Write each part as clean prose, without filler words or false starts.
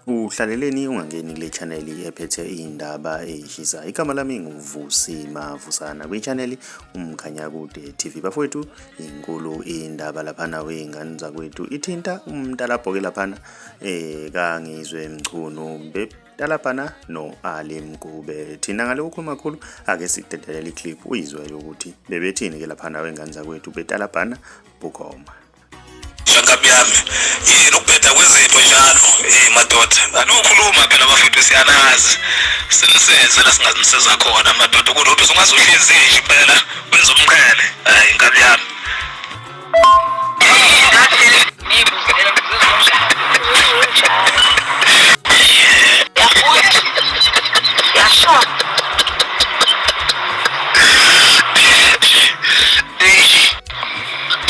Uhlaleleni ungangeni kule channel ephethe iy'ndaba ey'shisayo. Igama lami nguVusi Mavusana kwi-channel Umkhanyakude TV. Bafowethu inkulu indaba laphana wey'ngane zakwethu ithinta umntalabho-ke laphana kaNgizwe Mchunu betalabhana no-Ali Mgube. Thina ngale kukhuluma kakhulu ake sikudedelele iclip uyizwele ukuthi bebethini-ke laphana wey'ngane zakwethu betalabhana bukhoma. Nkabi yami yini ukubheda kwezinto njalo eh madoda anokhuluma phela bafethu siyanazi sinisenze la singaniseza khona madoda kulokhu ungaze uhlezi nje impela wenza umqhele hayi nkabi yami.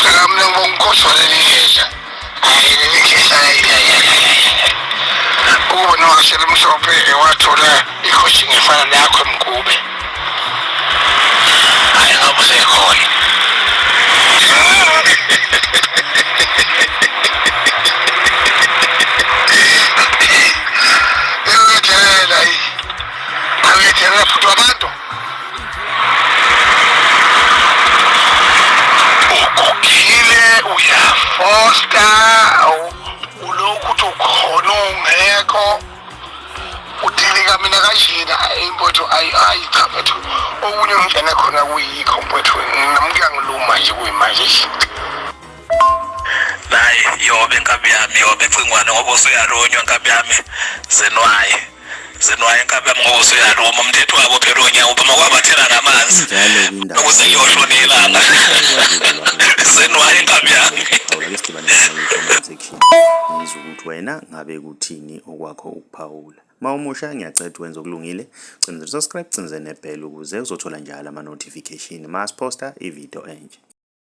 Cha mina ngibonga ukhohlwa leli khehla. Hayi leli khehla hayi hayi hayi. Ukuba nowashela emhlophe wathola i-coaching efana neyakho emgube. Hayi ngabe usekhona. Uyadela yi. Awuyadela futhi abantu. Ugugile uyafosta ulokhu uthi ukhona ungekho udilika mina kanjena ayi mfowethu ayi ayi cha mfowethu okunye ngingene khona kuyikho mfowethu nami kuyangiluma nje kuyimanje. Nayi yobe nkabi yami yobe cingwane ngoba usuyalunywa nkabi yami zenwaye. Zenwaye nkabi yami ngoba usuyaluma umthetho wabo phela onyawo phuma kwabathela ngamanzi Injalo-ke indaba ukuze kuyoshona ilanga. Zenwaye nkabi yami. Phawula ke sidibane kwi-comment section ngizwe ukuthi wena ngabe kuthini okwakho ukuphawula. Uma umusha ngiyacela ukuthi wenze okulungile, cindezela subscribe, cindezela nebell ukuze uzothola njalo ama-notification uma siposta ividiyo entsha.